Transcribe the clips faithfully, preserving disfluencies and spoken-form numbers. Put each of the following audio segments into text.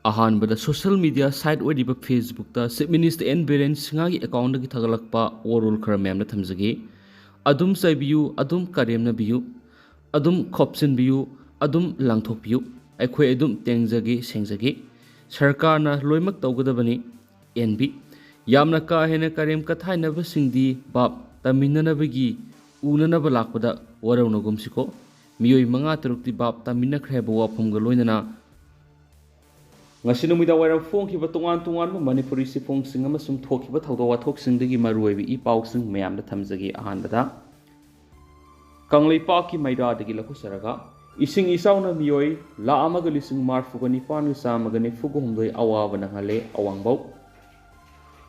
ꯑꯍꯥꯟꯕꯗ social media site ꯑꯣꯏꯔꯤꯕ Facebookꯇ Chief Minister N Biren ꯁꯤꯡꯍꯒꯤ accountꯗꯒꯤ ꯊꯥꯒꯠꯂꯛꯄ ꯋꯥꯔꯣꯜ ꯈꯔ ꯃꯌꯥꯝꯗ ꯊꯝꯖꯒꯦ꯫ ꯑꯗꯨꯝ ꯆꯩꯕꯤꯌꯨ, ꯑꯗꯨꯝ ꯀꯔꯦꯝꯅꯕꯤꯌꯨ, ꯑꯗꯨꯝ ꯈꯣꯞꯆꯤꯟꯕꯤꯌꯨ, ꯑꯗꯨꯝ ꯂꯥꯡꯊꯣꯛꯄꯤꯌꯨ꯫ ꯑꯩꯈꯣꯏ ꯑꯗꯨꯝ ꯇꯦꯡꯖꯒꯦ, ꯁꯦꯡꯖꯒꯦ꯫ ꯁꯔꯀꯥꯔꯅ ꯂꯣꯏꯅꯃꯛ ꯇꯧꯒꯗꯕꯅꯤ꯫ ꯑꯦꯟꯕꯤ꯫ ꯌꯥꯝꯅ ꯀꯥ ꯍꯦꯟꯅ ꯀꯔꯦꯝ ꯀꯊꯥꯏꯅꯕꯁꯤꯡꯗꯤ ꯚꯥꯞ ꯇꯥꯃꯤꯟꯅꯅꯕꯒꯤ ꯎꯅꯅꯕ ꯂꯥꯛꯄꯗ ꯋꯥꯔꯧꯅꯒꯨꯝꯁꯤꯀꯣ꯫ ꯃꯤꯑꯣꯏ ꯃꯉꯥ ꯇꯔꯨꯛꯇꯤ ꯚꯥꯞ ꯇꯥꯃꯤꯟꯅꯈ꯭ꯔꯦ ꯍꯥꯏꯕ ꯋꯥꯐꯝꯒ ꯂꯣꯏꯅꯅ ꯉꯁꯤ ꯅꯨꯃꯤꯗꯥꯡ ꯋꯥꯏꯔꯝ ꯐꯣꯡꯈꯤꯕ ꯇꯣꯉꯥꯟ ꯇꯣꯉꯥꯟꯕ ꯃꯅꯤꯄꯨꯔꯤ ꯆꯦꯐꯣꯡꯁꯤꯡ ꯑꯃꯁꯨꯡ ꯊꯣꯛꯈꯤꯕ ꯊꯧꯗꯣꯛ ꯋꯥꯊꯣꯛꯁꯤꯡꯗꯒꯤ ꯃꯔꯨꯑꯣꯏꯕ ꯏ ꯄꯥꯎꯁꯤꯡ ꯃꯌꯥꯝꯗ ꯊꯝꯖꯒꯦ꯫ ꯑꯍꯥꯟꯕꯗ, ꯀꯪꯂꯩꯄꯥꯛꯀꯤ ꯃꯩꯔꯥꯗꯒꯤ ꯂꯧꯈꯠꯆꯔꯒ, ꯏꯁꯤꯡ ꯏꯆꯥꯎꯅ ꯃꯤꯑꯣꯏ ꯂꯥꯈ ꯑꯃꯒ ꯂꯤꯁꯤꯡ ꯃꯔꯤꯐꯨꯒ ꯅꯤꯄꯥꯟꯒ ꯆꯥꯝꯃꯒ ꯅꯤꯐꯨꯒ ꯍꯨꯝꯗꯣꯏ ꯑꯋꯥꯕ ꯅꯪꯍꯜꯂꯦ ꯑꯋꯥꯡꯕꯧ꯫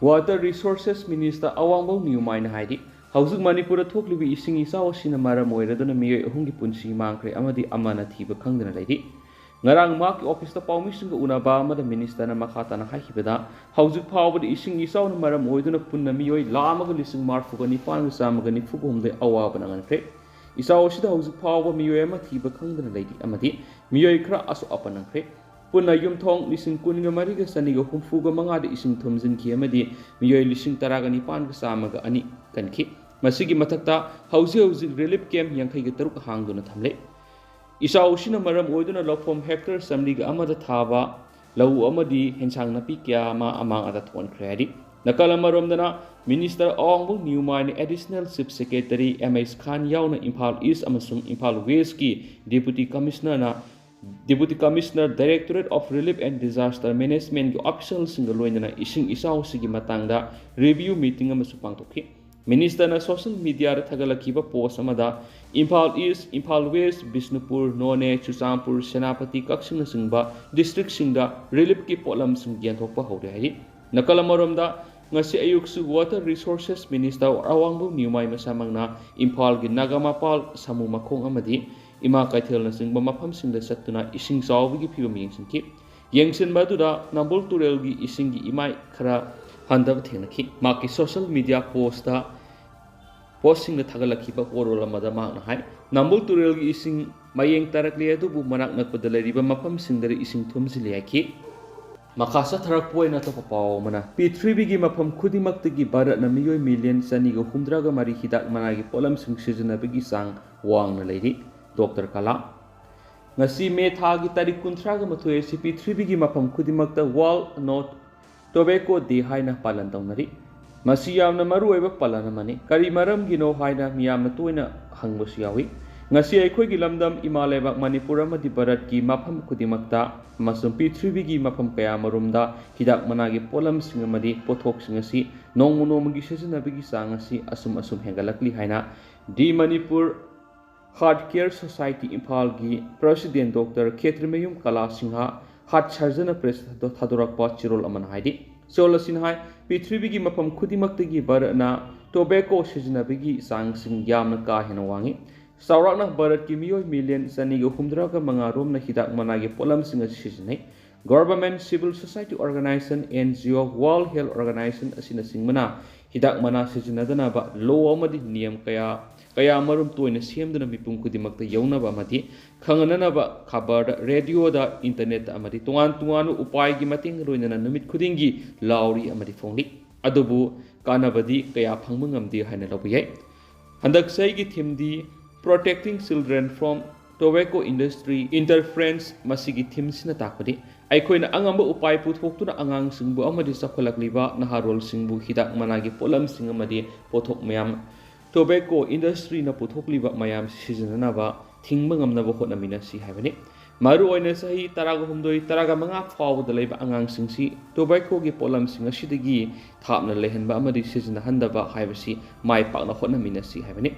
Water Resources Minister ꯑꯋꯥꯡꯕꯧ ꯅꯤꯌꯨꯃꯥꯏꯅ ꯍꯥꯏꯔꯤ, ꯍꯧꯖꯤꯛ ꯃꯅꯤꯄꯨꯔꯗ ꯊꯣꯛꯂꯤꯕ ꯏꯁꯤꯡ ꯏꯆꯥꯎ ꯑꯁꯤꯅ ꯃꯔꯝ ꯑꯣꯏꯔꯗꯨꯅ ꯃꯤꯑꯣꯏ ꯑꯍꯨꯝꯒꯤ ꯄꯨꯟꯁꯤ ꯃꯥꯡꯈ꯭ꯔꯦ ꯑꯃꯗꯤ ꯑꯃꯅ ꯊꯤꯕ ꯈꯪꯗꯅ ꯂꯩꯔꯤ꯫ ꯉꯔꯥꯡ ꯃꯍꯥꯛꯀꯤ ꯑꯣꯐꯤꯁꯇ ꯄꯥꯎꯃꯤꯁꯤꯡꯒ ꯎꯅꯕ ꯑꯃꯗ ꯃꯤꯅꯤꯁꯇꯔꯅ ꯃꯈꯥ ꯇꯥꯅ ꯍꯥꯏꯈꯤꯕꯗ, ꯍꯧꯖꯤꯛ ꯐꯥꯎꯕꯗ ꯏꯁꯤꯡ ꯏꯆꯥꯎꯅ ꯃꯔꯝ ꯑꯣꯏꯗꯨꯅ ꯄꯨꯟꯅ ꯃꯤꯑꯣꯏ ꯂꯥꯈ ꯑꯃꯒ ꯂꯤꯁꯤꯡ ꯃꯔꯤꯐꯨꯒ ꯅꯤꯄꯥꯟꯒ ꯆꯥꯝꯃꯒ ꯅꯤꯐꯨꯒ ꯍꯨꯝꯗꯣꯏ ꯑꯋꯥꯕ ꯅꯪꯍꯟꯈ꯭ꯔꯦ꯫ ꯏꯆꯥꯎ ꯑꯁꯤꯗ ꯍꯧꯖꯤꯛ ꯐꯥꯎꯕ ꯃꯤꯑꯣꯏ ꯑꯃ ꯊꯤꯕ ꯈꯪꯗꯅ ꯂꯩꯔꯤ ꯑꯃꯗꯤ ꯃꯤꯑꯣꯏ ꯈꯔ ꯑꯁꯣꯛ ꯑꯄꯟ ꯅꯪꯈ꯭ꯔꯦ꯫ ꯄꯨꯟꯅ ꯌꯨꯝꯊꯣꯡ ꯂꯤꯁꯤꯡ ꯀꯨꯟꯒ ꯃꯔꯤꯒ ꯆꯅꯤꯒ ꯍꯨꯝꯐꯨꯒ ꯃꯉꯥꯗ ꯏꯁꯤꯡ ꯊꯨꯝꯖꯤꯟꯈꯤ ꯑꯃꯗꯤ ꯃꯤꯑꯣꯏ ꯂꯤꯁꯤꯡ ꯇꯔꯥꯒ ꯅꯤꯄꯥꯟꯒ ꯆꯥꯝꯃꯒ ꯑꯅꯤ ꯀꯟꯈꯤ꯫ ꯃꯁꯤꯒꯤ ꯃꯊꯛꯇ ꯍꯧꯖꯤꯛ ꯍꯧꯖꯤꯛ relief camp ꯌꯥꯡꯈꯩꯒ ꯇꯔꯨꯛ ꯍꯥꯡꯗꯨꯅ ꯊꯝꯂꯦ꯫ ꯏꯆꯥꯎ ꯑꯁꯤꯅ ꯃꯔꯝ ꯑꯣꯏꯗꯨꯅ ꯂꯧꯐꯝ hectare ꯆꯥꯃꯔꯤꯒ ꯑꯃꯗ ꯊꯥꯕ ꯂꯧ ꯑꯃꯗꯤ ꯍꯦꯟꯁꯥꯡ ꯅꯥꯄꯤ ꯀꯌꯥ ꯑꯃ ꯑꯃꯥꯡ ꯑꯇꯥ ꯊꯣꯛꯍꯟꯈ꯭ꯔꯦ ꯍꯥꯏꯔꯤ꯫ ꯅꯥꯀꯜ ꯑꯃꯔꯣꯝꯗꯅ, ꯃꯤꯅꯤꯁꯇꯔ ꯑꯋꯥꯡꯕꯧ ꯅꯤꯌꯨꯃꯥꯏꯅ Additional Chief Secretary M H Khan ꯌꯥꯎꯅ ꯏꯝꯐꯥꯜ ꯏꯁ ꯑꯃꯁꯨꯡ ꯏꯝꯐꯥꯜ ꯋꯦꯁꯀꯤ Deputy Commissionerꯅ, Deputy Commissioner, Directorate of Relief and Disaster Managementꯀꯤ officialꯁꯤꯡꯒ ꯂꯣꯏꯅꯅ ꯏꯁꯤꯡ ꯏꯆꯥꯎ ꯑꯁꯤꯒꯤ ꯃꯇꯥꯡꯗ review meeting ꯑꯃꯁꯨ ꯄꯥꯡꯊꯣꯛꯈꯤ꯫ ꯃꯤꯅꯤꯁꯇꯔꯅ social mediaꯗ ꯊꯥꯒꯠꯂꯛꯈꯤꯕ post ꯑꯃꯗ, ꯏꯝꯐꯥꯜ ꯏꯁ, ꯏꯝꯐꯥꯜ ꯋꯦꯁ, ꯕꯤꯁꯅꯨꯄꯨꯔ, ꯅꯣꯅꯦ, ꯆꯨꯔꯆꯥꯟꯄꯨꯔ, ꯁꯦꯅꯥꯄꯇꯤ, ꯀꯛꯆꯤꯡꯅꯆꯤꯡꯕ districtꯁꯤꯡꯗ reliefꯀꯤ ꯄꯣꯠꯂꯝꯁꯤꯡ ꯌꯦꯟꯊꯣꯛꯄ ꯍꯧꯔꯦ ꯍꯥꯏꯔꯤ꯫ ꯅꯥꯀꯜ ꯑꯃꯔꯣꯝꯗ, ꯉꯁꯤ ꯑꯌꯨꯛꯁꯨ Water Resources Minister ꯑꯋꯥꯡꯕꯧ ꯅꯤꯌꯨꯃꯥꯏ ꯃꯁꯥꯃꯛꯅ ꯏꯝꯐꯥꯜꯒꯤ ꯅꯥꯒꯥꯃꯄꯥꯜ, ꯁꯥꯃꯨ ꯃꯈꯣꯡ ꯑꯃꯗꯤ ꯏꯃꯥ ꯀꯩꯊꯦꯜꯅꯆꯤꯡꯕ ꯃꯐꯝꯁꯤꯡꯗ ꯆꯠꯇꯨꯅ ꯏꯁꯤꯡ ꯆꯥꯎꯕꯒꯤ ꯐꯤꯕꯝ ꯌꯦꯡꯁꯤꯟꯈꯤ꯫ ꯌꯦꯡꯁꯤꯟꯕ ꯑꯗꯨꯗ ꯅꯝꯕꯨꯜ ꯇꯨꯔꯦꯜꯒꯤ ꯏꯁꯤꯡꯒꯤ ꯏꯃꯥꯏ ꯈꯔ ꯍꯟꯊꯕ ꯊꯦꯡꯅꯈꯤ꯫ ꯃꯍꯥꯛꯀꯤ social media postꯇ, postꯁꯤꯡꯗ ꯊꯥꯒꯠꯂꯛꯈꯤꯕ ꯋꯥꯔꯣꯜ ꯑꯃꯗ ꯃꯍꯥꯛꯅ ꯍꯥꯏ, ꯅꯝꯕꯨꯜ ꯇꯨꯔꯦꯜꯒꯤ ꯏꯁꯤꯡ ꯃꯌꯦꯡ ꯇꯥꯔꯛꯂꯦ, ꯑꯗꯨꯕꯨ ꯃꯅꯥꯛ ꯅꯛꯄꯗ ꯂꯩꯔꯤꯕ ꯃꯐꯝꯁꯤꯡꯗ ꯏꯁꯤꯡ ꯊꯨꯝꯖꯤꯜꯂꯦ ꯍꯥꯏꯈꯤ꯫ ꯃꯈꯥ ꯆꯠꯊꯔꯛꯄ ꯑꯣꯏꯅ ꯑꯇꯣꯞꯄ ꯄꯥꯎ ꯑꯃꯅ, ꯄ꯭ꯔꯤꯊꯤꯕꯤꯒꯤ ꯃꯐꯝ ꯈꯨꯗꯤꯡꯃꯛꯇꯒꯤ ꯚꯥꯔꯠꯅ ꯃꯤꯑꯣꯏ ꯃꯤꯂꯤꯌꯟ ꯆꯅꯤꯒ ꯍꯨꯝꯗ꯭ꯔꯥꯒ ꯃꯔꯤ ꯍꯤꯗꯥꯛ ꯃꯅꯥꯒꯤ ꯄꯣꯠꯂꯝꯁꯤꯡ ꯁꯤꯖꯤꯟꯅꯕꯒꯤ ꯆꯥꯡ ꯋꯥꯡꯅ ꯂꯩꯔꯤ꯫ ꯗꯣꯛꯇꯔ ꯀꯂꯥ꯫ ꯉꯁꯤ ꯃꯦ ꯊꯥꯒꯤ ꯇꯥꯔꯤꯛ ꯀꯨꯟꯊ꯭ꯔꯥꯒ ꯃꯥꯊꯣꯏ ꯑꯁꯤ ꯄ꯭ꯔꯤꯊꯤꯕꯤꯒꯤ ꯃꯐꯝ ꯈꯨꯗꯤꯡꯃꯛꯇ World No Tobacco Day ꯍꯥꯏꯅ ꯄꯥꯂꯟ ꯇꯧꯅꯔꯤ꯫ ꯃꯁꯤ ꯌꯥꯝꯅ ꯃꯔꯨꯑꯣꯏꯕ ꯄꯥꯂꯟ ꯑꯃꯅꯤ꯫ ꯀꯔꯤ ꯃꯔꯝꯒꯤꯅꯣ ꯍꯥꯏꯅ ꯃꯤꯌꯥꯝꯅ ꯇꯣꯏꯅ ꯍꯪꯕꯁꯨ ꯌꯥꯎꯏ꯫ ꯉꯁꯤ ꯑꯩꯈꯣꯏꯒꯤ ꯂꯝꯗꯝ ꯏꯃꯥ ꯂꯩꯕꯥꯛ ꯃꯅꯤꯄꯨꯔ ꯑꯃꯗꯤ ꯚꯥꯔꯠꯀꯤ ꯃꯐꯝ ꯈꯨꯗꯤꯡꯃꯛꯇ ꯑꯃꯁꯨꯡ ꯄ꯭ꯔꯤꯊꯤꯕꯤꯒꯤ ꯃꯐꯝ ꯀꯌꯥ ꯃꯔꯨꯝꯗ ꯍꯤꯗꯥꯛ ꯃꯅꯥꯒꯤ ꯄꯣꯠꯂꯝꯁꯤꯡ ꯑꯃꯗꯤ ꯄꯣꯠꯊꯣꯛꯁꯤꯡ ꯑꯁꯤ ꯅꯣꯡꯃ ꯅꯣꯡꯃꯒꯤ ꯁꯤꯖꯤꯟꯅꯕꯒꯤ ꯆꯥꯡ ꯑꯁꯤ ꯑꯁꯨꯝ ꯑꯁꯨꯝ ꯍꯦꯟꯒꯠꯂꯛꯂꯤ ꯍꯥꯏꯅ The Manipur Heart Care Society ꯏꯝꯐꯥꯜꯒꯤ ꯄ꯭ꯔꯁꯤꯗꯦꯟ ꯗꯣꯛꯇꯔ ꯈꯦꯇ꯭ꯔꯤꯃꯌꯨꯝ ꯀꯂꯥ ꯁꯤꯡꯍ ꯍꯥꯔꯠ ꯁꯔꯖꯟꯅ ꯄ꯭ꯔꯦꯁꯇ ꯊꯥꯗꯣꯔꯛꯄ ꯆꯦꯔꯣꯜ ꯑꯃꯅ ꯍꯥꯏꯔꯤ꯫ ꯆꯦꯔꯣꯜ ꯑꯁꯤꯅ ꯍꯥꯏ, ꯄ꯭ꯔꯤꯊꯤꯕꯤꯒꯤ ꯃꯐꯝ ꯈꯨꯗꯤꯡꯃꯛꯇꯒꯤ ꯚꯥꯔꯠꯅ ꯇꯣꯕꯦꯀꯣ ꯁꯤꯖꯤꯟꯅꯕꯒꯤ ꯆꯥꯡꯁꯤꯡ ꯌꯥꯝꯅ ꯀꯥ ꯍꯦꯟꯅ ꯋꯥꯡꯏ꯫ ꯆꯥꯎꯔꯥꯛꯅ ꯚꯥꯔꯠꯀꯤ ꯃꯤꯑꯣꯏ ꯃꯤꯂꯤꯌꯟ ꯆꯅꯤꯒ ꯍꯨꯝꯗ꯭ꯔꯥꯒ ꯃꯉꯥ ꯔꯣꯝꯅ ꯍꯤꯗꯥꯛ ꯃꯅꯥꯒꯤ ꯄꯣꯠꯂꯝꯁꯤꯡ ꯑꯁꯤ ꯁꯤꯖꯤꯟꯅꯩ꯫ Government, civil society organization, N G O, World Health Organization ꯑꯁꯤꯅꯆꯤꯡꯕꯅ ꯍꯤꯗꯥꯛ ꯃꯅꯥ ꯁꯤꯖꯤꯟꯅꯗꯅꯕ ꯂꯣ ꯑꯃꯗꯤ ꯅꯤꯌꯝ ꯀꯌꯥ, ꯀꯌꯥ ꯃꯔꯨꯝ ꯇꯣꯏꯅ ꯁꯦꯝꯗꯨꯅ ꯃꯤꯄꯨꯝ ꯈꯨꯗꯤꯡꯃꯛꯇ ꯌꯧꯅꯕ ꯑꯃꯗꯤ ꯈꯪꯍꯟꯅꯅꯕ ꯈꯕꯔꯗ, ꯔꯦꯗꯤꯑꯣꯗ, ꯏꯟꯇꯔꯅꯦꯠꯇ ꯑꯃꯗꯤ ꯇꯣꯉꯥꯟ ꯇꯣꯉꯥꯟꯕ ꯎꯄꯥꯏꯒꯤ ꯃꯇꯦꯡ ꯂꯣꯏꯅꯅ ꯅꯨꯃꯤꯠ ꯈꯨꯗꯤꯡꯒꯤ ꯂꯥꯎꯔꯤ ꯑꯃꯗꯤ ꯐꯣꯡꯂꯤ꯫ ꯑꯗꯨꯕꯨ ꯀꯥꯟꯅꯕꯗꯤ ꯀꯌꯥ ꯐꯪꯕ ꯉꯝꯗꯦ ꯍꯥꯏꯅ ꯂꯧꯕ ꯌꯥꯏ꯫ ꯍꯟꯗꯛ ꯆꯍꯤꯒꯤ ꯊꯤꯝꯗꯤ Protecting Children from Tobacco Industry Interference꯫ ꯃꯁꯤꯒꯤ ꯊꯤꯝꯁꯤꯅ ꯇꯥꯛꯄꯗꯤ ꯑꯩꯈꯣꯏꯅ ꯑꯉꯝꯕ ꯎꯄꯥꯏ ꯄꯨꯊꯣꯛꯇꯨꯅ ꯑꯉꯥꯡꯁꯤꯡꯕꯨ ꯑꯃꯗꯤ ꯆꯥꯎꯈꯠꯂꯛꯂꯤꯕ ꯅꯍꯥꯔꯣꯜꯁꯤꯡꯕꯨ ꯍꯤꯗꯥꯛ ꯃꯅꯥꯒꯤ ꯄꯣꯠꯂꯝꯁꯤꯡ ꯑꯃꯗꯤ ꯄꯣꯠꯊꯣꯛ ꯃꯌꯥꯝ, ꯇꯣꯕꯦꯀꯣ ꯏꯟꯗꯁꯇ꯭ꯔꯤꯅ ꯄꯨꯊꯣꯛꯂꯤꯕ ꯃꯌꯥꯝ ꯁꯤꯖꯤꯟꯅꯅꯕ ꯊꯤꯡꯕ ꯉꯝꯅꯕ ꯍꯣꯠꯅꯃꯤꯟꯅꯁꯤ ꯍꯥꯏꯕꯅꯤ꯫ ꯃꯔꯨꯑꯣꯏꯅ ꯆꯍꯤ ꯇꯔꯥꯒ ꯍꯨꯝꯗꯣꯏ, ꯇꯔꯥꯒ ꯃꯉꯥ ꯐꯥꯎꯕꯗ ꯂꯩꯕ ꯑꯉꯥꯡꯁꯤꯡꯁꯤ ꯇꯣꯕꯦꯀꯣꯒꯤ ꯄꯣꯠꯂꯝꯁꯤꯡ ꯑꯁꯤꯗꯒꯤ ꯊꯥꯞꯅ ꯂꯩꯍꯟꯕ ꯑꯃꯗꯤ ꯁꯤꯖꯤꯟꯅꯍꯟꯗꯕ ꯍꯥꯏꯕꯁꯤ ꯃꯥꯏ ꯄꯥꯛꯅ ꯍꯣꯠꯅꯃꯤꯟꯅꯁꯤ ꯍꯥꯏꯕꯅꯤ꯫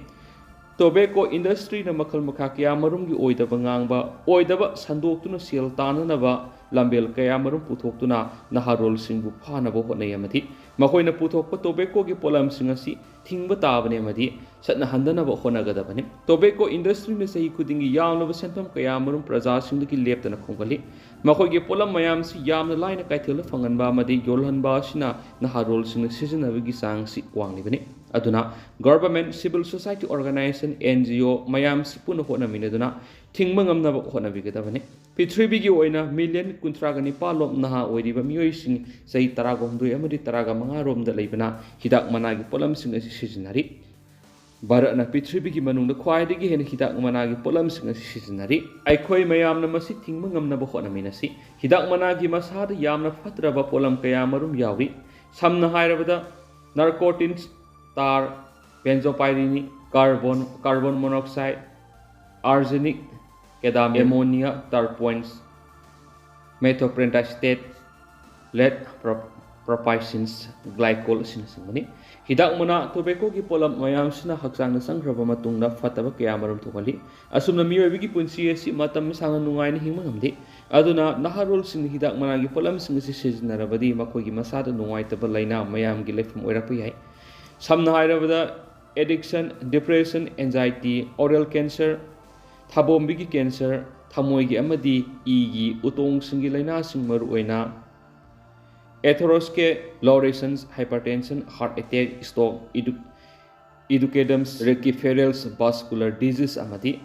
ꯇꯣꯕꯦꯀꯣ ꯏꯟꯗꯁꯇ꯭ꯔꯤꯅ ꯃꯈꯜ ꯃꯈꯥ ꯀꯌꯥ ꯃꯔꯨꯝꯒꯤ ꯑꯣꯏꯗꯕ ꯉꯥꯡꯕ, ꯑꯣꯏꯗꯕ ꯁꯟꯗꯣꯛꯇꯨꯅ ꯁꯦꯜ ꯇꯥꯟꯅꯅꯕ ꯂꯝꯕꯦꯜ ꯀꯌꯥ ꯃꯔꯨꯝ ꯄꯨꯊꯣꯛꯇꯨꯅ ꯅꯍꯥꯔꯣꯜꯁꯤꯡꯕꯨ ꯐꯥꯅꯕ ꯍꯣꯠꯅꯩ ꯑꯃꯗꯤ ꯃꯈꯣꯏꯅ ꯄꯨꯊꯣꯛꯄ ꯇꯣꯕꯦꯀꯣꯒꯤ ꯄꯣꯠꯂꯝꯁꯤꯡ ꯑꯁꯤ ꯊꯤꯡꯕ ꯇꯥꯕꯅꯤ ꯑꯃꯗꯤ ꯆꯠꯅꯍꯟꯗꯅꯕ ꯍꯣꯠꯅꯒꯗꯕꯅꯤ꯫ ꯇꯣꯕꯦꯀꯣ ꯏꯟꯗꯁꯇ꯭ꯔꯤꯅ ꯆꯍꯤ ꯈꯨꯗꯤꯡꯒꯤ ꯌꯥꯝꯂꯕ ꯁꯦꯟꯐꯝ ꯀꯌꯥ ꯃꯔꯨꯝ ꯄ꯭ꯔꯖꯥꯁꯤꯡꯗꯒꯤ ꯂꯦꯞꯇꯅ ꯈꯣꯝꯒꯠꯂꯤ꯫ ꯃꯈꯣꯏꯒꯤ ꯄꯣꯠꯂꯝ ꯃꯌꯥꯝꯁꯤ ꯌꯥꯝꯅ ꯂꯥꯏꯅ ꯀꯩꯊꯦꯜꯗ ꯐꯪꯍꯟꯕ ꯑꯃꯗꯤ ꯌꯣꯜꯍꯟꯕ ꯑꯁꯤꯅ ꯅꯍꯥꯔꯣꯜꯁꯤꯡꯅ ꯁꯤꯖꯤꯟꯅꯕꯒꯤ ꯆꯥꯡꯁꯤ ꯋꯥꯡꯂꯤꯕꯅꯤ꯫ ꯑꯗꯨꯅ government, civil society organization, N G O ꯃꯌꯥꯝꯁꯤ ꯄꯨꯟꯅ ꯍꯣꯠꯅꯃꯤꯟꯅꯗꯨꯅ ꯊꯤꯡꯕ ꯉꯝꯅꯕ ꯍꯣꯠꯅꯕꯤꯒꯗꯕꯅꯤ꯫ ꯄ꯭ꯔꯤꯊꯤꯕꯤꯒꯤ ꯑꯣꯏꯅ ꯃꯤꯂꯤꯌꯟ ꯀꯨꯟꯊ꯭ꯔꯥꯒ ꯅꯤꯄꯥꯜ ꯂꯣꯝ ꯅꯍꯥ ꯑꯣꯏꯔꯤꯕ ꯃꯤꯑꯣꯏꯁꯤꯡ ꯆꯍꯤ ꯇꯔꯥꯒ ꯍꯨꯝꯗꯣꯏ ꯑꯃꯗꯤ ꯇꯔꯥꯒ ꯃꯉꯥ ꯔꯣꯝꯗ ꯂꯩꯕꯅ ꯍꯤꯗꯥꯛ ꯃꯅꯥꯒꯤ ꯄꯣꯠꯂꯝꯁꯤꯡ ꯑꯁꯤ ꯁꯤꯖꯤꯟꯅꯔꯤ꯫ ꯚꯥꯔꯠꯅ ꯄ꯭ꯔꯤꯊꯤꯕꯤꯒꯤ ꯃꯅꯨꯡꯗ ꯈ꯭ꯋꯥꯏꯗꯒꯤ ꯍꯦꯟꯅ ꯍꯤꯗꯥꯛ ꯃꯅꯥꯒꯤ ꯄꯣꯠꯂꯝꯁꯤꯡ ꯑꯁꯤ ꯁꯤꯖꯤꯟꯅꯔꯤ꯫ ꯑꯩꯈꯣꯏ ꯃꯌꯥꯝꯅ ꯃꯁꯤ ꯊꯤꯡꯕ ꯉꯝꯅꯕ ꯍꯣꯠꯅꯃꯤꯟꯅꯁꯤ꯫ ꯍꯤꯗꯥꯛ ꯃꯅꯥꯒꯤ ꯃꯁꯥꯗ ꯌꯥꯝꯅ ꯐꯠꯇ꯭ꯔꯕ ꯄꯣꯠꯂꯝ ꯀꯌꯥ ꯃꯔꯨꯝ ꯌꯥꯎꯔꯤ꯫ ꯁꯝꯅ ꯍꯥꯏꯔꯕꯗ, narcotins, tar, benzopyrene, carbon, carbon monoxide, arsenic, cadmium, ammonia, terpenes, methylphenidate, lead, pro-, propysins, glycol ꯑꯁꯤꯅꯆꯤꯡꯕꯅꯤ꯫ ꯍꯤꯗꯥꯛ ꯃꯅꯥ, tobaccoꯒꯤ ꯄꯣꯠꯂꯝ ꯃꯌꯥꯝꯁꯤꯅ ꯍꯛꯆꯥꯡꯗ ꯆꯪꯈ꯭ꯔꯕ ꯃꯇꯨꯡꯗ ꯐꯠꯇꯕ ꯀꯌꯥ ꯃꯔꯨꯝ ꯊꯣꯛꯍꯜꯂꯤ꯫ ꯑꯁꯨꯝꯅ ꯃꯤꯑꯣꯏꯕꯒꯤ ꯄꯨꯟꯁꯤ ꯑꯁꯤ ꯃꯇꯝ ꯁꯥꯡꯅ ꯅꯨꯡꯉꯥꯏꯅ ꯍꯤꯡꯕ ꯉꯝꯗꯦ꯫ ꯑꯗꯨꯅ ꯅꯍꯥꯔꯣꯜꯁꯤꯡꯅ ꯍꯤꯗꯥꯛ ꯃꯅꯥꯒꯤ ꯄꯣꯠꯂꯝꯁꯤꯡ ꯑꯁꯤ ꯁꯤꯖꯤꯟꯅꯔꯕꯗꯤ ꯃꯈꯣꯏꯒꯤ ꯃꯁꯥꯗ ꯅꯨꯡꯉꯥꯏꯇꯕ ꯂꯥꯏꯅꯥ ꯃꯌꯥꯝꯒꯤ ꯂꯩꯐꯝ ꯑꯣꯏꯔꯛꯄ ꯌꯥꯏ꯫ ꯁꯝꯅ ꯍꯥꯏꯔꯕꯗ, addiction, depression, anxiety, oral cancer, ꯊꯥꯕꯣꯝꯕꯤꯒꯤ cancer, ꯊꯃꯣꯏꯒꯤ ꯑꯃꯗꯤ ꯏꯒꯤ ꯎꯇꯣꯡꯁꯤꯡꯒꯤ ꯂꯥꯏꯅꯥꯁꯤꯡ, ꯃꯔꯨꯑꯣꯏꯅ atherosclerosis, hypertension, heart attack, stroke, edu-, educadums, reciferials, vascular disease ꯑꯃꯗꯤ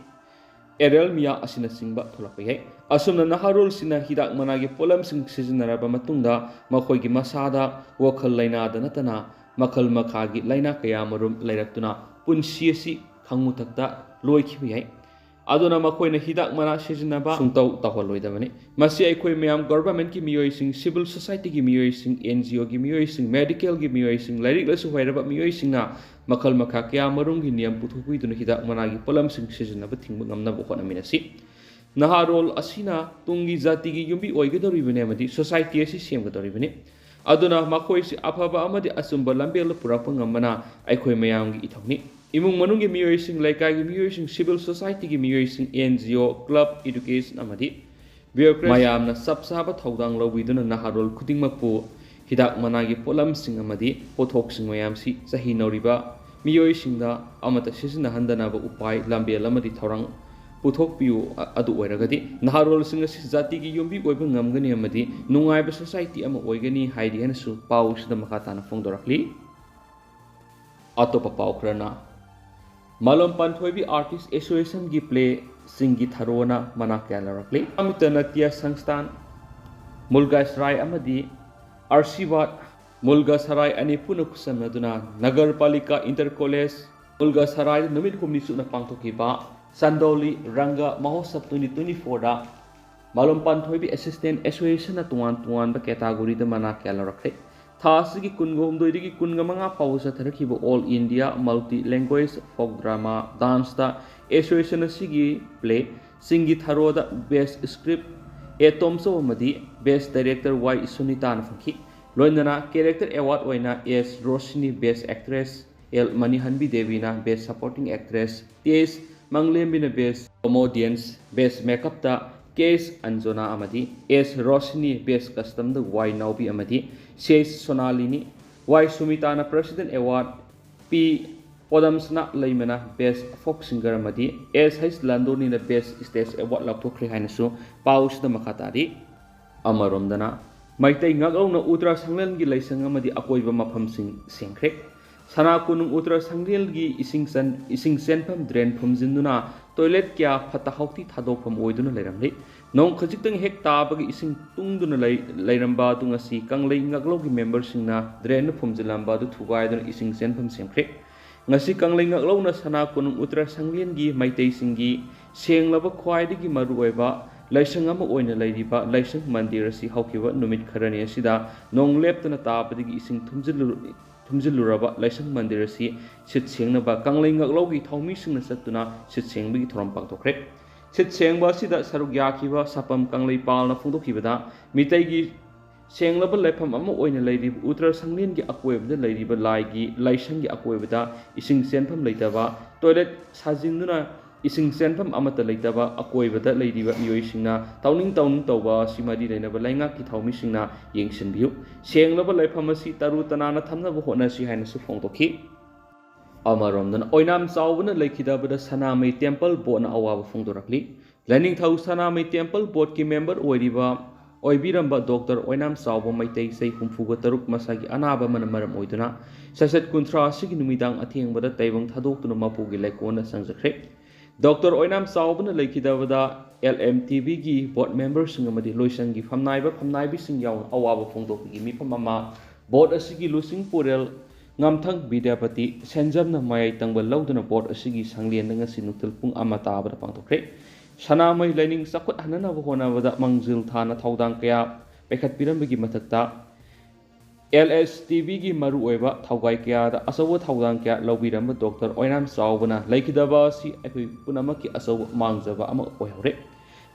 arrhythmia ꯑꯁꯤꯅꯆꯤꯡꯕ ꯊꯣꯛꯂꯛꯄ ꯌꯥꯏ꯫ ꯑꯁꯨꯝꯅ ꯅꯍꯥꯔꯣꯜꯁꯤꯡꯅ ꯍꯤꯗꯥꯛ ꯃꯅꯥꯒꯤ ꯄꯣꯠꯂꯝꯁꯤꯡ ꯁꯤꯖꯤꯟꯅꯔꯕ ꯃꯇꯨꯡꯗ ꯃꯈꯣꯏꯒꯤ ꯃꯁꯥꯗ ꯋꯥꯈꯜ ꯂꯥꯏꯅꯥꯗ ꯅꯠꯇꯅ ꯃꯈꯜ ꯃꯈꯥꯒꯤ ꯂꯥꯏꯅꯥ ꯀꯌꯥ ꯃꯔꯨꯝ ꯂꯩꯔꯛꯇꯨꯅ ꯄꯨꯟꯁꯤ ꯑꯁꯤ ꯈꯪꯃꯨꯊꯛꯇ ꯂꯣꯏꯈꯤꯕ ꯌꯥꯏ꯫ ꯑꯗꯨꯅ ꯃꯈꯣꯏꯅ ꯍꯤꯗꯥꯛ ꯃꯅꯥ ꯁꯤꯖꯤꯟꯅꯕ ꯁꯨꯡꯇꯧ ꯇꯧꯍꯜꯂꯣꯏꯗꯕꯅꯤ꯫ ꯃꯁꯤ ꯑꯩꯈꯣꯏ ꯃꯌꯥꯝ, governmentꯀꯤ ꯃꯤꯑꯣꯏꯁꯤꯡ, civil societyꯒꯤ ꯃꯤꯑꯣꯏꯁꯤꯡ, N G Oꯒꯤ ꯃꯤꯑꯣꯏꯁꯤꯡ, medicalꯒꯤ ꯃꯤꯑꯣꯏꯁꯤꯡ, ꯂꯥꯏꯔꯤꯛ ꯂꯥꯏꯁꯨ ꯍꯩꯔꯕ ꯃꯤꯑꯣꯏꯁꯤꯡꯅ ꯃꯈꯜ ꯃꯈꯥ ꯀꯌꯥ ꯃꯔꯨꯝꯒꯤ ꯅꯤꯌꯝ ꯄꯨꯊꯣꯛꯄꯤꯗꯨꯅ ꯍꯤꯗꯥꯛ ꯃꯅꯥꯒꯤ ꯄꯣꯠꯂꯝꯁꯤꯡ ꯁꯤꯖꯤꯟꯅꯕ ꯊꯤꯡꯕ ꯉꯝꯅꯕ ꯍꯣꯠꯅꯃꯤꯟꯅꯁꯤ꯫ ꯅꯍꯥꯔꯣꯜ ꯑꯁꯤꯅ ꯇꯨꯡꯒꯤ ꯖꯥꯇꯤꯒꯤ ꯌꯨꯝꯕꯤ ꯑꯣꯏꯒꯗꯧꯔꯤꯕꯅꯤ ꯑꯃꯗꯤ society ꯑꯁꯤ ꯁꯦꯝꯒꯗꯧꯔꯤꯕꯅꯤ꯫ ꯑꯗꯨꯅ ꯃꯈꯣꯏꯁꯤ ꯑꯐꯕ ꯑꯃꯗꯤ ꯑꯆꯨꯝꯕ ꯂꯝꯕꯦꯜꯗ ꯄꯨꯔꯛꯄ ꯉꯝꯕꯅ ꯑꯩꯈꯣꯏ ꯃꯌꯥꯝꯒꯤ ꯏꯊꯧꯅꯤ꯫ ꯏꯃꯨꯡ ꯃꯅꯨꯡꯒꯤ ꯃꯤꯑꯣꯏꯁꯤꯡ, ꯂꯩꯀꯥꯏꯒꯤ ꯃꯤꯑꯣꯏꯁꯤꯡ, civil societyꯒꯤ ꯃꯤꯑꯣꯏꯁꯤꯡ, N G O, club, education ꯑꯃꯗꯤ bureaucracy ꯃꯌꯥꯝꯅ ꯆꯞ ꯆꯥꯕ ꯊꯧꯗꯥꯡ ꯂꯧꯕꯤꯗꯨꯅ ꯅꯍꯥꯔꯣꯜ ꯈꯨꯗꯤꯡꯃꯛꯄꯨ ꯍꯤꯗꯥꯛ ꯃꯅꯥꯒꯤ ꯄꯣꯠꯂꯝꯁꯤꯡ ꯑꯃꯗꯤ ꯄꯣꯠꯊꯣꯛꯁꯤꯡ ꯃꯌꯥꯝꯁꯤ ꯆꯍꯤ ꯅꯧꯔꯤꯕ ꯃꯤꯑꯣꯏꯁꯤꯡꯗ ꯑꯃꯠꯇ ꯁꯤꯖꯤꯟꯅꯍꯟꯗꯅꯕ ꯎꯄꯥꯏ, ꯂꯝꯕꯦꯜ ꯑꯃꯗꯤ ꯊꯧꯔꯥꯡ ꯄꯨꯊꯣꯛꯄꯤꯌꯨ꯫ ꯑ-, ꯑꯗꯨ ꯑꯣꯏꯔꯒꯗꯤ ꯅꯍꯥꯔꯣꯜꯁꯤꯡ ꯑꯁꯤ ꯖꯥꯇꯤꯒꯤ ꯌꯨꯝꯕꯤ ꯑꯣꯏꯕ ꯉꯝꯒꯅꯤ ꯑꯃꯗꯤ ꯅꯨꯡꯉꯥꯏꯕ society ꯑꯃ ꯑꯣꯏꯒꯅꯤ ꯍꯥꯏꯔꯤ ꯍꯥꯏꯅꯁꯨ ꯄꯥꯎꯁꯤꯗ ꯃꯈꯥ ꯇꯥꯅ ꯐꯣꯡꯗꯣꯔꯛꯂꯤ꯫ ꯑꯇꯣꯞꯄ ꯄꯥꯎ ꯈꯔꯅ, ꯃꯥꯂꯣꯝ ꯄꯥꯟꯊꯣꯏꯕꯤ ꯑꯥꯔꯇꯤꯁ ꯑꯦꯁꯣꯁꯤꯌꯦꯁꯟꯒꯤ ꯄ꯭ꯂꯦꯁꯤꯡꯒꯤ ꯊꯥꯔꯣꯅ ꯃꯅꯥ ꯀꯌꯥ ꯂꯧꯔꯛꯂꯤ꯫ ꯑꯃꯤꯇ ꯅꯥꯇ꯭ꯌ ꯁꯪꯁꯊꯥꯟ, ꯃꯨꯜꯒꯥ ꯁꯔꯥꯏ ꯑꯃꯗꯤ ꯑꯥꯔꯁꯤꯕꯥꯗ ꯃꯨꯜꯒꯥ ꯁꯔꯥꯏ ꯑꯅꯤ ꯄꯨꯟꯅ ꯈꯨꯠꯁꯝꯅꯗꯨꯅ ꯅꯒꯔ ꯄꯥꯂꯤꯀꯥ ꯏꯟꯇꯔ ꯀꯣꯂꯦꯖ ꯃꯨꯜꯒꯥ ꯁꯔꯥꯏꯗ ꯅꯨꯃꯤꯠ ꯍꯨꯝꯅꯤ ꯆꯨꯞꯅ ꯄꯥꯡꯊꯣꯛꯈꯤꯕ ꯆꯟꯗꯧꯂꯤ ꯔꯪꯒ ꯃꯍꯣꯠꯁꯕ ꯇ꯭ꯋꯦꯟꯇꯤ ꯇ꯭ꯋꯦꯟꯇꯤ ꯐꯣꯔꯗ ꯃꯥꯂꯣꯝ ꯄꯥꯟꯊꯣꯏꯕꯤ ꯑꯦꯁꯤꯁꯇꯦꯟ ꯑꯦꯁꯣꯁꯤꯌꯦꯁꯟꯅ ꯇꯣꯉꯥꯟ ꯇꯣꯉꯥꯟꯕ ꯀꯦꯇꯥꯒꯣꯔꯤꯗ ꯃꯅꯥ ꯀꯌꯥ ꯂꯧꯔꯛꯈ꯭ꯔꯦ꯫ ꯊꯥ ꯑꯁꯤꯒꯤ ꯀꯨꯟꯒ ꯍꯨꯝꯗꯣꯏꯗꯒꯤ ꯀꯨꯟꯒ ꯃꯉꯥ ꯐꯥꯎꯕ ꯆꯠꯊꯔꯛꯈꯤꯕ ꯑꯣꯜ ꯏꯟꯗꯤꯌꯥ ꯃꯜꯇꯤ ꯂꯦꯡꯒ꯭ꯋꯦꯖ ꯐꯣꯛ ꯗ꯭ꯔꯃꯥ ꯗꯥꯟꯁꯇ ꯑꯦꯁꯣꯁꯤꯌꯦꯁꯟ ꯑꯁꯤꯒꯤ ꯄ꯭ꯂꯦꯁꯤꯡꯒꯤ ꯊꯥꯔꯣꯗ ꯕꯦꯁ ꯁ꯭ꯀ꯭ꯔꯤꯞ ꯑꯦ ꯇꯣꯝꯆꯧ ꯑꯃꯗꯤ ꯕꯦꯁ ꯗꯥꯏꯔꯦꯛꯇꯔ ꯋꯥꯏ ꯁꯨꯅꯤꯇꯥꯅ ꯐꯪꯈꯤ꯫ ꯂꯣꯏꯅꯅ ꯀꯦꯔꯦꯛꯇꯔ ꯑꯦꯋꯥꯔꯗ ꯑꯣꯏꯅ ꯑꯦꯁ ꯔꯣꯁꯤꯅꯤ ꯕꯦꯁ ꯑꯦꯛꯇ꯭ꯔꯦꯁ, ꯑꯦꯜ ꯃꯅꯤꯍꯟꯕꯤ ꯗꯦꯕꯤꯅ ꯕꯦꯁ ꯁꯄꯣꯔꯇꯤꯡ ꯑꯦꯛꯇ꯭ꯔꯦꯁ, ꯇꯤ ꯑꯦꯁ ꯃꯪꯂꯦꯝꯕꯤꯅ ꯕꯦꯁ ꯀꯣꯃꯣꯗꯤꯌꯟꯁ, ꯕꯦꯁ ꯃꯦꯀꯞꯇ ꯀꯦ ꯑꯦꯁ ꯑꯟꯖꯣꯅꯥ ꯑꯃꯗꯤ ꯑꯦꯁ ꯔꯣꯁꯤꯅꯤ, ꯕꯦꯁ ꯀꯁꯇꯝꯗ ꯋꯥꯏ ꯅꯥꯎꯕꯤ ꯑꯃꯗꯤ ꯁꯤ ꯑꯦꯁ ꯁꯣꯅꯥꯂꯤꯅꯤ, ꯋꯥꯏ ꯁꯨꯃꯤꯇꯥꯅ ꯄ꯭ꯔꯦꯁꯤꯗꯦꯟꯠ ꯑꯦꯋꯥꯔꯗ, ꯄꯤ ꯄꯣꯗꯝꯁꯅꯥ ꯂꯩꯃꯅ ꯕꯦꯁ ꯐꯣꯛ ꯁꯤꯡꯒꯔ ꯑꯃꯗꯤ ꯑꯦꯁ ꯍꯩꯆ ꯂꯥꯟꯗꯣꯅꯤꯅ ꯕꯦꯁ ꯁ꯭ꯇꯦꯖ ꯑꯦꯋꯥꯔꯗ ꯂꯧꯊꯣꯛꯈ꯭ꯔꯦ ꯍꯥꯏꯅꯁꯨ ꯄꯥꯎꯁꯤꯗ ꯃꯈꯥ ꯇꯥꯔꯤ꯫ ꯑꯃꯔꯣꯝꯗꯅ, ꯃꯩꯇꯩ ꯉꯥꯛꯂꯧꯅ ꯎꯇ꯭ꯔꯥ ꯁꯪꯂꯦꯟꯒꯤ ꯂꯥꯏꯁꯪ ꯑꯃꯗꯤ ꯑꯀꯣꯏꯕ ꯃꯐꯝꯁꯤꯡ ꯁꯦꯡꯈ꯭ꯔꯦ꯫ ꯁꯅꯥ ꯀꯣꯅꯨꯡ ꯎꯇ꯭ꯔꯥ ꯁꯪꯂꯦꯟꯒꯤ ꯏꯁꯤꯡ ꯆꯟ-, ꯏꯁꯤꯡ ꯆꯦꯟꯐꯝ ꯗ꯭ꯔꯦꯟ ꯐꯨꯝꯖꯤꯟꯗꯨꯅ ꯇꯣꯏꯂꯦꯠ ꯀꯌꯥ ꯐꯠꯇ ꯍꯥꯎꯊꯤ ꯊꯥꯗꯣꯛꯐꯝ ꯑꯣꯏꯗꯨꯅ ꯂꯩꯔꯝꯂꯤ꯫ ꯅꯣꯡ ꯈꯖꯤꯛꯇꯪ ꯍꯦꯛ ꯇꯥꯕꯒ ꯏꯁꯤꯡ ꯇꯨꯡꯗꯨꯅ ꯂꯩ-, ꯂꯩꯔꯝꯕ ꯑꯗꯨ ꯉꯁꯤ ꯀꯪꯂꯩ ꯉꯥꯛꯂꯧꯒꯤ ꯃꯦꯝꯕꯔꯁꯤꯡꯅ ꯗ꯭ꯔꯦꯟꯗ ꯐꯨꯝꯖꯤꯜꯂꯝꯕ ꯑꯗꯨ ꯊꯨꯒꯥꯏꯗꯨꯅ ꯏꯁꯤꯡ ꯆꯦꯟꯐꯝ ꯁꯦꯝꯈ꯭ꯔꯦ꯫ ꯉꯁꯤ ꯀꯪꯂꯩ ꯉꯥꯛꯂꯧꯅ ꯁꯅꯥ ꯀꯣꯅꯨꯡ ꯎꯇ꯭ꯔꯥ ꯁꯪꯂꯦꯟꯒꯤ ꯃꯩꯇꯩꯁꯤꯡꯒꯤ ꯁꯦꯡꯂꯕ ꯈ꯭ꯋꯥꯏꯗꯒꯤ ꯃꯔꯨꯑꯣꯏꯕ ꯂꯥꯏꯁꯪ ꯑꯃ ꯑꯣꯏꯅ ꯂꯩꯔꯤꯕ ꯂꯥꯏꯁꯪ ꯃꯟꯗꯤꯔ ꯑꯁꯤ ꯍꯧꯈꯤꯕ ꯅꯨꯃꯤꯠ ꯈꯔꯅꯤ ꯑꯁꯤꯗ ꯅꯣꯡ ꯂꯦꯞꯇꯅ ꯇꯥꯕꯗꯒꯤ ꯏꯁꯤꯡ ꯊꯨꯝꯖꯤꯜꯂꯨ-, ꯊꯨꯝꯖꯤꯜꯂꯨꯔꯕ ꯂꯥꯏꯁꯪ ꯃꯟꯗꯤꯔ ꯑꯁꯤ ꯁꯤꯠ ꯁꯦꯡꯅꯕ ꯀꯪꯂꯩ ꯉꯥꯛꯂꯧꯒꯤ ꯊꯧꯃꯤꯁꯤꯡꯅ ꯆꯠꯇꯨꯅ ꯁꯤꯠ ꯁꯦꯡꯕꯒꯤ ꯊꯧꯔꯝ ꯄꯥꯡꯊꯣꯛꯈ꯭ꯔꯦ꯫ ꯁꯤꯠ ꯁꯦꯡꯕ ꯑꯁꯤꯗ ꯁꯔꯨꯛ ꯌꯥꯈꯤꯕ ꯁꯥꯄꯝ ꯀꯪꯂꯩꯄꯥꯜꯅ ꯐꯣꯡꯗꯣꯛꯈꯤꯕꯗ, ꯃꯤꯇꯩꯒꯤ ꯁꯦꯡꯂꯕ ꯂꯥꯏꯐꯝ ꯑꯃ ꯑꯣꯏꯅ ꯂꯩꯔꯤꯕ ꯎꯇ꯭ꯔ ꯁꯪꯂꯦꯟꯒꯤ ꯑꯀꯣꯏꯕꯗ ꯂꯩꯔꯤꯕ ꯂꯥꯏꯒꯤ ꯂꯥꯏꯁꯪꯒꯤ ꯑꯀꯣꯏꯕꯗ ꯏꯁꯤꯡ ꯆꯦꯟꯐꯝ ꯂꯩꯇꯕ, ꯇꯣꯏꯂꯦꯠ ꯁꯥꯖꯤꯟꯗꯨꯅ ꯏꯁꯤꯡ ꯆꯦꯟꯐꯝ ꯑꯃꯠꯇ ꯂꯩꯇꯕ, ꯑꯀꯣꯏꯕꯗ ꯂꯩꯔꯤꯕ ꯃꯤꯑꯣꯏꯁꯤꯡꯅ ꯇꯧꯅꯤꯡ ꯇꯧꯅꯤꯡ ꯇꯧꯕ ꯑꯁꯤ ꯃꯔꯤ ꯂꯩꯅꯕ ꯂꯩꯉꯥꯛꯀꯤ ꯊꯧꯃꯤꯁꯤꯡꯅ ꯌꯦꯡꯁꯤꯟꯕꯤꯌꯨ꯫ ꯁꯦꯡꯂꯕ ꯂꯥꯏꯐꯝ ꯑꯁꯤ ꯇꯔꯨ ꯇꯅꯥꯟꯅ ꯊꯝꯅꯕ ꯍꯣꯠꯅꯁꯤ ꯍꯥꯏꯅꯁꯨ ꯐꯣꯡꯗꯣꯛꯈꯤ꯫ ꯑꯃꯔꯣꯝꯗꯅ, ꯑꯣꯏꯅꯥꯝ ꯆꯥꯎꯕꯅ ꯂꯩꯈꯤꯗꯕꯗ ꯁꯅꯥꯃꯍꯤ ꯇꯦꯝꯄꯜ ꯕꯣꯔꯗꯅ ꯑꯋꯥꯕ ꯐꯣꯡꯗꯣꯔꯛꯂꯤ꯫ ꯂꯥꯏꯅꯤꯡꯊꯧ ꯁꯅꯥꯃꯍꯤ ꯇꯦꯝꯄꯜ ꯕꯣꯔꯗꯀꯤ ꯃꯦꯝꯕꯔ ꯑꯣꯏꯔꯤꯕ ꯑꯣꯏꯕꯤꯔꯝꯕ ꯗꯣꯛꯇꯔ ꯑꯣꯏꯅꯥꯝ ꯆꯥꯎꯕ ꯃꯩꯇꯩ, ꯆꯍꯤ ꯍꯨꯝꯐꯨꯒ ꯇꯔꯨꯛ, ꯃꯁꯥꯒꯤ ꯑꯅꯥꯕ ꯑꯃꯅ ꯃꯔꯝ ꯑꯣꯏꯗꯨꯅ ꯁꯦꯁꯟ ꯀꯨꯟꯊ꯭ꯔꯥ ꯑꯁꯤꯒꯤ ꯅꯨꯃꯤꯗꯥꯡ ꯑꯊꯦꯡꯕꯗ ꯇꯥꯏꯕꯪ ꯊꯥꯗꯣꯛꯇꯨꯅ ꯃꯄꯨꯒꯤ ꯂꯩꯀꯣꯜꯗ ꯆꯪꯖꯈ꯭ꯔꯦ꯫ ꯗꯣꯛꯇꯔ ꯑꯣꯏꯅꯥꯝ ꯆꯥꯎꯕꯅ ꯂꯩꯈꯤꯗꯕꯗ ꯑꯦꯜ ꯑꯦꯝ ꯇꯤ ꯚꯤꯒꯤ ꯕꯣꯔꯗ ꯃꯦꯝꯕꯔꯁꯤꯡ ꯑꯃꯗꯤ ꯂꯣꯏꯁꯪꯒꯤ ꯐꯝꯅꯥꯏꯕ ꯐꯝꯅꯥꯏꯕꯤꯁꯤꯡ ꯌꯥꯎꯅ ꯑꯋꯥꯕ ꯐꯣꯡꯗꯣꯛꯄꯒꯤ ꯃꯤꯐꯝ ꯑꯃ ꯕꯣꯔꯗ ꯑꯁꯤꯒꯤ ꯂꯨꯆꯤꯡ ꯄꯨꯔꯦꯜ ꯉꯝꯊꯪ ꯕꯤꯗ꯭ꯌꯥꯄꯇꯤ ꯁꯦꯟꯖꯝꯅ ꯃꯌꯥꯏ ꯇꯪꯕ ꯂꯧꯗꯨꯅ ꯕꯣꯔꯗ ꯑꯁꯤꯒꯤ ꯁꯪꯂꯦꯟꯗ ꯉꯁꯤ ꯅꯨꯡꯊꯤꯜ ꯄꯨꯡ ꯑꯃ ꯇꯥꯕꯗ ꯄꯥꯡꯊꯣꯛꯈ꯭ꯔꯦ꯫ ꯁꯅꯥꯃꯍꯤ ꯂꯥꯏꯅꯤꯡ ꯆꯥꯎꯈꯠꯍꯟꯅꯅꯕ ꯍꯣꯠꯅꯕꯗ ꯃꯥꯡꯖꯤꯜ ꯊꯥꯅ ꯊꯧꯗꯥꯡ ꯀꯌꯥ ꯄꯥꯏꯈꯠꯄꯤꯔꯝꯕꯒꯤ ꯃꯊꯛꯇ ꯑꯦꯜ ꯑꯦꯁ ꯇꯤ ꯚꯤꯒꯤ ꯃꯔꯨꯑꯣꯏꯕ ꯊꯧꯒꯥꯏ ꯀꯌꯥꯗ ꯑꯆꯧꯕ ꯊꯧꯗꯥꯡ ꯀꯌꯥ ꯂꯧꯕꯤꯔꯝꯕ ꯗꯣꯛꯇꯔ ꯑꯣꯏꯅꯥꯝ ꯆꯥꯎꯕꯅ ꯂꯩꯈꯤꯗꯕ ꯑꯁꯤ ꯑꯩꯈꯣꯏ ꯄꯨꯝꯅꯃꯛꯀꯤ ꯑꯆꯧꯕ ꯃꯥꯡꯖꯕ ꯑꯃ ꯑꯣꯏꯍꯧꯔꯦ꯫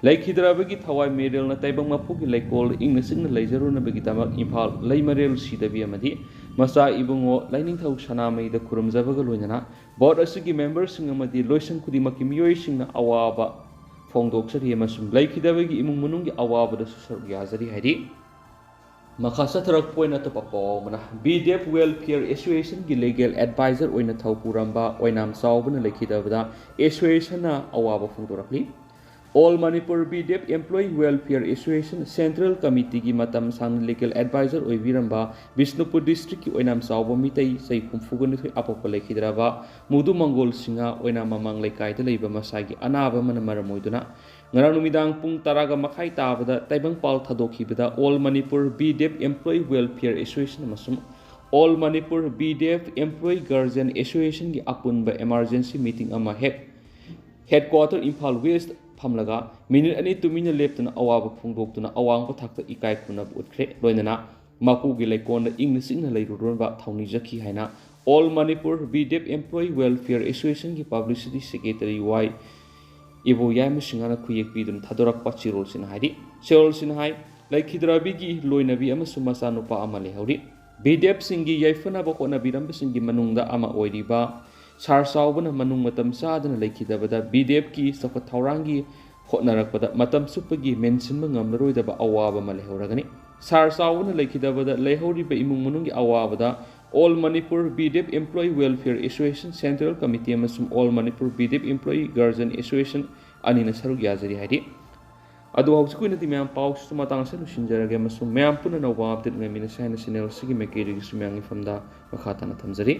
ꯂꯩꯈꯤꯗ꯭ꯔꯕꯒꯤ ꯊꯋꯥꯏ ꯃꯤꯔꯦꯜꯅ ꯇꯥꯏꯕꯪ ꯃꯄꯨꯒꯤ ꯂꯩꯀꯣꯜ ꯏꯪꯅ ꯆꯤꯛꯅ ꯂꯩꯖꯔꯨꯅꯕꯒꯤꯗꯃꯛ ꯏꯝꯐꯥꯜ ꯂꯩꯃꯔꯦꯜ ꯁꯤꯗꯕꯤ ꯑꯃꯗꯤ ꯃꯆꯥ ꯏꯕꯨꯡꯉꯣ ꯂꯥꯏꯅꯤꯡꯊꯧ ꯁꯅꯥꯃꯍꯤꯗ ꯈꯨꯔꯨꯝꯖꯕꯒ ꯂꯣꯏꯅꯅ ꯕꯣꯔꯗ ꯑꯁꯤꯒꯤ ꯃꯦꯝꯕꯔꯁꯤꯡ ꯑꯃꯗꯤ ꯂꯣꯏꯁꯪ ꯈꯨꯗꯤꯡꯃꯛꯀꯤ ꯃꯤꯑꯣꯏꯁꯤꯡꯅ ꯑꯋꯥꯕ ꯐꯣꯡꯗꯣꯛꯆꯔꯤ ꯑꯃꯁꯨꯡ ꯂꯩꯈꯤꯗꯕꯒꯤ ꯏꯃꯨꯡ ꯃꯅꯨꯡꯒꯤ ꯑꯋꯥꯕꯗꯁꯨ ꯁꯔꯨꯛ ꯌꯥꯖꯔꯤ ꯍꯥꯏꯔꯤ꯫ ꯃꯈꯥ ꯆꯠꯊꯔꯛꯄ ꯑꯣꯏꯅ ꯑꯇꯣꯞꯄ ꯄꯥꯎ ꯑꯃꯅ, ꯕꯤꯗꯦꯞ ꯋꯦꯜꯐꯤꯌꯔ ꯑꯦꯁꯣꯁꯤꯌꯦꯁꯟꯒꯤ ꯂꯤꯒꯦꯜ ꯑꯦꯗꯚꯥꯏꯖꯔ ꯑꯣꯏꯅ ꯊꯧ ꯄꯨꯔꯝꯕ ꯑꯣꯏꯅꯥꯝ ꯆꯥꯎꯕꯅ ꯂꯩꯈꯤꯗꯕꯗ ꯑꯦꯁꯣꯁꯤꯌꯦꯁꯟꯅ ꯑꯋꯥꯕ ꯐꯣꯡꯗꯣꯔꯛꯂꯤ꯫ ꯑꯣꯜ ꯃꯅꯤꯄꯨꯔ ꯕꯤꯗꯦꯞ ꯑꯦꯝꯄ꯭ꯂꯣꯌꯤ ꯋꯦꯜꯐꯤꯌꯔ ꯑꯦꯁꯣꯁꯤꯌꯦꯁꯟ ꯁꯦꯟꯇ꯭ꯔꯦꯜ ꯀꯃꯤꯇꯤꯒꯤ ꯃꯇꯝ ꯁꯥꯡꯅ ꯂꯤꯒꯦꯜ ꯑꯦꯗꯚꯥꯏꯖꯔ ꯑꯣꯏꯕꯤꯔꯝꯕ ꯕꯤꯁꯅꯨꯄꯨꯔ ꯗꯤꯁꯇ꯭ꯔꯤꯛꯀꯤ ꯑꯣꯏꯅꯥꯝ ꯆꯥꯎꯕ ꯃꯤꯇꯩ ꯆꯍꯤ ꯍꯨꯝꯐꯨꯒ ꯅꯤꯊꯣꯏ ꯑꯄꯣꯛꯄ ꯂꯩꯈꯤꯗ꯭ꯔꯕ ꯃꯨꯗꯨ ꯃꯪꯒꯣꯜ ꯁꯤꯡꯍ ꯑꯣꯏꯅꯥꯝ ꯃꯃꯥꯡ ꯂꯩꯀꯥꯏꯗ ꯂꯩꯕ ꯃꯁꯥꯒꯤ ꯑꯅꯥꯕ ꯑꯃꯅ ꯃꯔꯝ ꯑꯣꯏꯗꯨꯅ ꯉꯔꯥꯡ ꯅꯨꯃꯤꯗꯥꯡ ꯄꯨꯡ ꯇꯔꯥꯒ ꯃꯈꯥꯏ ꯇꯥꯕꯗ ꯇꯥꯏꯕꯪꯄꯥꯜ ꯊꯥꯗꯣꯛꯈꯤꯕꯗ ꯑꯣꯜ ꯃꯅꯤꯄꯨꯔ ꯕꯤꯗꯦꯞ ꯑꯦꯝꯄ꯭ꯂꯣꯌꯤ ꯋꯦꯜꯐꯤꯌꯔ ꯑꯦꯁꯣꯁꯤꯌꯦꯁꯟ ꯑꯃꯁꯨꯡ ꯑꯣꯜ ꯃꯅꯤꯄꯨꯔ ꯕꯤꯗꯦꯞ ꯑꯦꯝꯄ꯭ꯂꯣꯌꯤ ꯒꯥꯔꯖꯤꯌꯟ ꯑꯦꯁꯣꯁꯤꯌꯦꯁꯟꯒꯤ ꯑꯄꯨꯟꯕ ꯏꯃꯥꯔꯖꯦꯟꯁꯤ ꯃꯤꯇꯤꯡ ꯑꯃ ꯍꯦꯛ ꯍꯦꯗꯀ꯭ꯋꯥꯇꯔ ꯏꯝꯐꯥꯜ ꯋꯦꯁ ꯐꯝꯂꯒ ꯃꯤꯅꯤꯠ ꯑꯅꯤ ꯇꯨꯃꯤꯟꯅ ꯂꯦꯞꯇꯨꯅ ꯑꯋꯥꯕ ꯐꯣꯡꯗꯣꯛꯇꯨꯅ ꯑꯋꯥꯡꯕ ꯊꯥꯛꯇ ꯏꯀꯥꯏ ꯈꯨꯝꯅꯕ ꯎꯠꯈ꯭ꯔꯦ꯫ ꯂꯣꯏꯅꯅ ꯃꯄꯨꯒꯤ ꯂꯩꯀꯣꯜꯗ ꯏꯪꯅ ꯆꯤꯛꯅ ꯂꯩꯔꯨꯅꯕ ꯊꯧꯅꯤꯖꯈꯤ ꯍꯥꯏꯅ ꯑꯣꯜ ꯃꯅꯤꯄꯨꯔ ꯕꯤꯗꯦꯞ ꯑꯦꯝꯄ꯭ꯂꯣꯌꯤ ꯋꯦꯜꯐꯤꯌꯔ ꯑꯦꯁꯣꯁꯤꯌꯦꯁꯟꯒꯤ publicity secretary Y Ibo Yaima ꯁꯤꯡꯍꯅ ꯈꯨꯌꯦꯛ ꯄꯤꯗꯨꯅ ꯊꯥꯗꯣꯔꯛꯄ ꯆꯦꯔꯣꯜꯁꯤꯅ ꯍꯥꯏꯔꯤ꯫ ꯆꯦꯔꯣꯜꯁꯤꯅ ꯍꯥꯏ, ꯂꯩꯈꯤꯗ꯭ꯔꯕꯤꯒꯤ ꯂꯣꯏꯅꯕꯤ ꯑꯃꯁꯨꯡ ꯃꯆꯥꯅꯨꯄꯥ ꯑꯃ ꯂꯩꯍꯧꯔꯤ꯫ ꯕꯤꯗꯦꯞꯁꯤꯡꯒꯤ ꯌꯥꯏꯐꯅꯕ ꯍꯣꯠꯅꯕꯤꯔꯝꯕꯁꯤꯡꯒꯤ ꯃꯅꯨꯡꯗ ꯑꯃ ꯑꯣꯏꯔꯤꯕ ꯁꯥꯔ ꯆꯥꯎꯕꯅ ꯃꯅꯨꯡ ꯃꯇꯝ ꯆꯥꯗꯅ ꯂꯩꯈꯤꯗꯕꯗ ꯕꯤꯗꯦꯞꯀꯤ ꯆꯥꯎꯈꯠ ꯊꯧꯔꯥꯡꯒꯤ ꯍꯣꯠꯅꯔꯛꯄꯗ ꯃꯇꯝ ꯆꯨꯞꯄꯒꯤ ꯃꯦꯟꯁꯤꯟꯕ ꯉꯝꯂꯔꯣꯏꯗꯕ ꯑꯋꯥꯕ ꯑꯃ ꯂꯩꯍꯧꯔꯒꯅꯤ꯫ ꯁꯥꯔ ꯆꯥꯎꯕꯅ ꯂꯩꯈꯤꯗꯕꯗ ꯂꯩꯍꯧꯔꯤꯕ ꯏꯃꯨꯡ ꯃꯅꯨꯡꯒꯤ ꯑꯋꯥꯕꯗ ꯑꯣꯜ ꯃꯅꯤꯄꯨꯔ ꯕꯤꯗꯦꯞ employee welfare association central committee ꯑꯃꯁꯨꯡ ꯑꯣꯜ ꯃꯅꯤꯄꯨꯔ ꯕꯤꯗꯦꯞ ꯑꯦꯝꯄ꯭ꯂꯣꯌꯤ ꯒꯥꯔꯖꯤꯌꯟ ꯑꯦꯁꯣꯁꯤꯌꯦꯁꯟ ꯑꯅꯤꯅ ꯁꯔꯨꯛ ꯌꯥꯖꯔꯤ ꯍꯥꯏꯔꯤ꯫ ꯑꯗꯣ ꯍꯧꯖꯤꯛꯀꯤ ꯑꯣꯏꯅꯗꯤ ꯃꯌꯥꯝ ꯄꯥꯎꯁꯤꯁꯨ ꯃꯇꯥꯡ ꯑꯁꯤꯗ ꯂꯣꯏꯁꯤꯟꯖꯔꯒꯦ, ꯑꯃꯁꯨꯡ ꯃꯌꯥꯝ ꯄꯨꯟꯅ ꯑꯅꯧꯕ update ꯉꯥꯏꯃꯤꯟꯅꯁꯤ ꯍꯥꯏꯅ channel ꯑꯁꯤꯒꯤ ꯃꯥꯏꯀꯩꯗꯒꯤꯁꯨ ꯃꯌꯥꯝꯒꯤ ꯐꯝꯗ ꯃꯈꯥ ꯇꯥꯅ ꯊꯝꯖꯔꯤ꯫